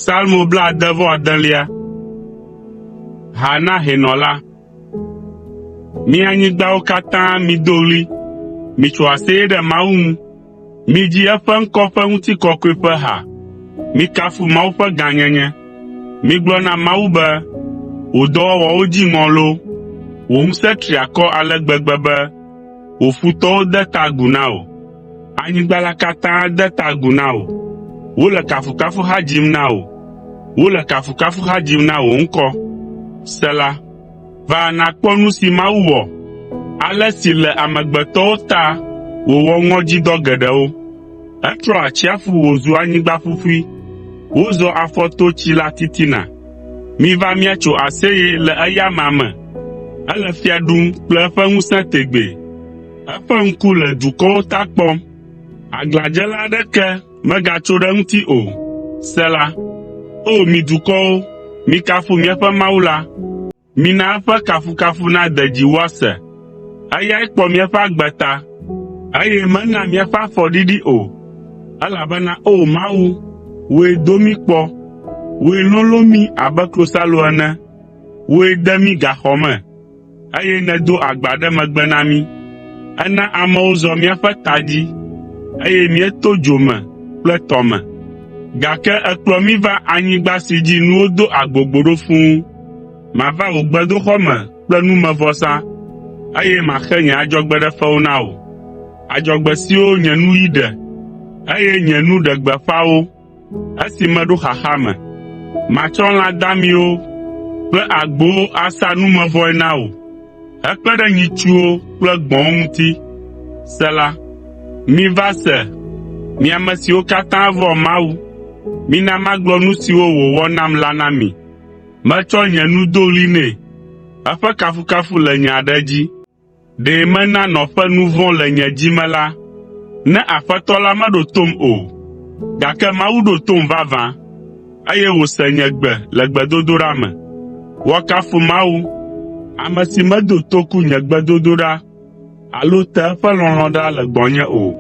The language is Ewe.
Salmo blaade-vɔ-adelia. Ha na hɛnɔ la. Mi anyigbawo katã mido ɣli, mitso aseye ɖe Mawu ŋu. Midzi eƒe ŋkɔ ƒe ŋutikɔkɔe ƒe ha, mikafu Mawu ƒe gãnyenye. Migblɔ na Mawu be, “Wò dɔwɔwɔwo dzi ŋɔ loo! Wò ŋusẽ tri akɔ ale gbegbe be wò futɔwo de ta agu na wò. Anyigba la katã de ta agu na wò. Wole kafukafuha dzim na wò. Wole kafukafuha dzim na wò ŋkɔ.” Sela Va nàkpɔ nu si Mawu wɔ, ale si le amegbetɔwo ta wòwɔ ŋɔdzidɔ geɖewo. Etrɔ atsiaƒu wòzu anyigba ƒuƒui, wozɔ afɔ to tsi la titina. Miva míatso aseye le eya amea me. Ele fia ɖum kple eƒe ŋusẽ tegbee. Eƒe ŋku le dukɔwo ta kpɔm. Aglãdzela aɖeke megatso ɖe eŋuti o. Sela. O mi dukɔwo, mikafu míaƒe Mawu la, mina eƒe kafukafu nade dzi woase. Eyae kpɔ míaƒe agbe ta, eye mena míaƒe afɔ ɖiɖi o. Elabena O Mawu, wòe do mí kpɔ, wòe lolõ mí abe klosalo ene, wòe de mí gaxɔ me eye nèdo agba ɖe megbe na mí. Èna amewo zɔ míaƒe ta dzi, eye míeto dzo me kple tɔ me, gake èkplɔ mí va anyigba si dzi nuwo do agbogbo ɖo fũu. Mava wò gbedoxɔ me kple numevɔsa, eye maxe nye adzɔgbeɖefewo na wò, adzɔgbe siwo nye nuyi ɖe, eye nye nu ɖe gbeƒã wo. Esi meɖo xaxa me. Matsɔ lã damiwo kple agbowo asa numevɔe na wò, hekpe ɖe nyitsuwo kple gbɔ̃wo ŋuti. Sela Miva se, mi ame siwo katã vɔ̃a Mawu, mina magblɔ nu siwo wòwɔ nam la na mi. Metsɔ nye nu do ɣli nɛ, eƒe kafukafu le nye aɖe dzi. Ɖe mena nɔƒe nu vɔ̃ le nye dzi me la, ne Aƒetɔ la meɖo tom o. Gake Mawu ɖo tom vavã, eye wòse nye gbe le gbedodoɖa me. Woakafu Mawu, ame si medo toku nye gbedodoɖa alo te eƒe lɔlɔ̃ ɖa le gbɔnye o.